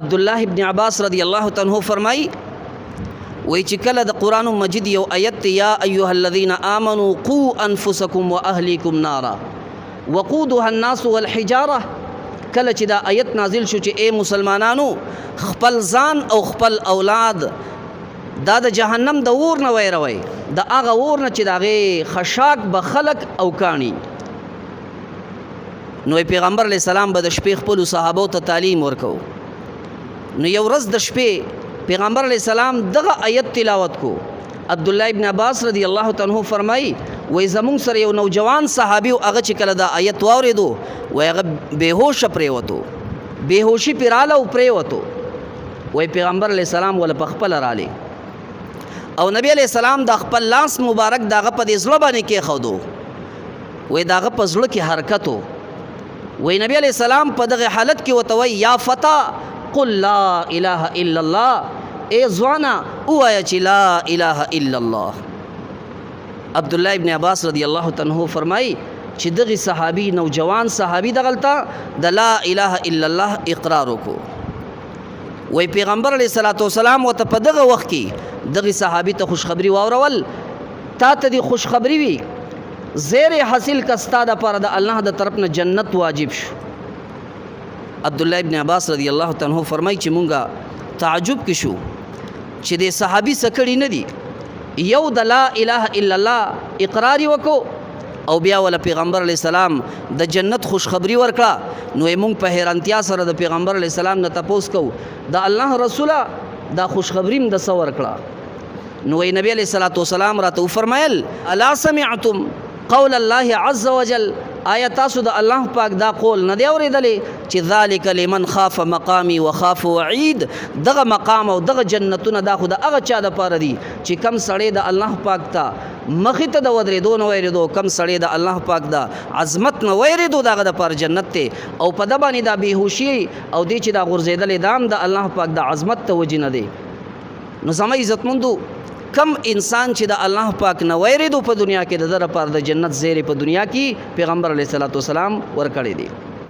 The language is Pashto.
عبد الله ابن عباس رضی الله تعالی عنہ فرمای، وای چې کله د قران مجید یو آیت، یا ایها الذین آمنو قو انفسکم واهلیکم نارا وقودها الناس والحجاره، کله چې دا آیت نازل شو چې اے مسلمانانو، خپل ځان او خپل اولاد دا د جهنم د اور نه ویروي، د هغه اور نه چې د هغې خشاک به خلک او کاڼي، نو پیغمبر علیه السلام به د شپې خپلو صحابو ته تعلیم ورکو. نو یو ورځ د شپې پیغمبر علیه السلام دغه آیت تلاوت کو. عبد الله ابن عباس رضی الله تعالی عنہ فرمایي، وای زمونږ سره یو نوجوان صحابي، هغه چې کله دا آیت واورېدو، وای هغه بېهوشه پرېوتو، بېهوشي پرې راله او پرېوتو. وای پیغمبر علیه السلام وله په خپله رالی او نبی علیه السلام د خپل لاس مبارک دغه په دې زړه باندې کېښودو. وای داغه په زړه کې حرکت وو. وای نبی علی السلام په دغه حالت کې وته وای، یا فتا قل لا اله الا الله، ای ځوانا، وایا چې لا اله الا الله. عبد الله ابن عباس رضی الله تعالی عنہ فرمای چې دغه صحابي، نوجوان صحابي، دغلطه د لا اله الا الله اقرار وکړو. وای پیغمبر علیه الصلاۃ والسلام وته په دغه وخت کې دغه صحابي ته خوشخبری واورول، تا ته دی خوشخبری وی، زیر حاصل کا، ستا د پاره د الله د طرف نه جنت واجب شو. عبد الله ابن عباس رضی الله تعالی عنہ فرمای چې مونږه تعجب کې شو چې د صحابي سکړی نه دی، یو د لا اله الا الله اقرار وکړو او بیا ول پیغمبر علی السلام د جنت خوشخبری ورکړه. نو مونږ په حیرانتیا سره د پیغمبر علی السلام نه تپوس کو، د الله رسوله، دا خوشخبری هم د څه ورکړه؟ نو نبی علیہ الصلوۃ والسلام راته فرمایل، الا سمعتم قول الله عز وجل، آیا تاسو د الله پاک دا قول نه دی اورېدلی چې ذالک لمن خاف مقامی وخاف وعید؟ دغه مقام او دغه جنتونه دا خو د هغه چا د پاره دي چې کم سړی د الله پاک ته مخې ته د ودرېدو نه ویرېدو، کم سړی د الله پاک د عظمت نه ویرېدو، دغه د پاره جنت ته. او په د باندې دا بېهوشي او دې چې دا غورځېدلې دام د الله پاک د عظمت ته وجې نه دی. نو زما عزتمندو، کم انسان چې د الله پاک نه ویرېدو په دنیا کې، د ده لپاره د جنت زیری په دنیا کې پیغمبر علیه الصلاة والسلام ورکړی دی.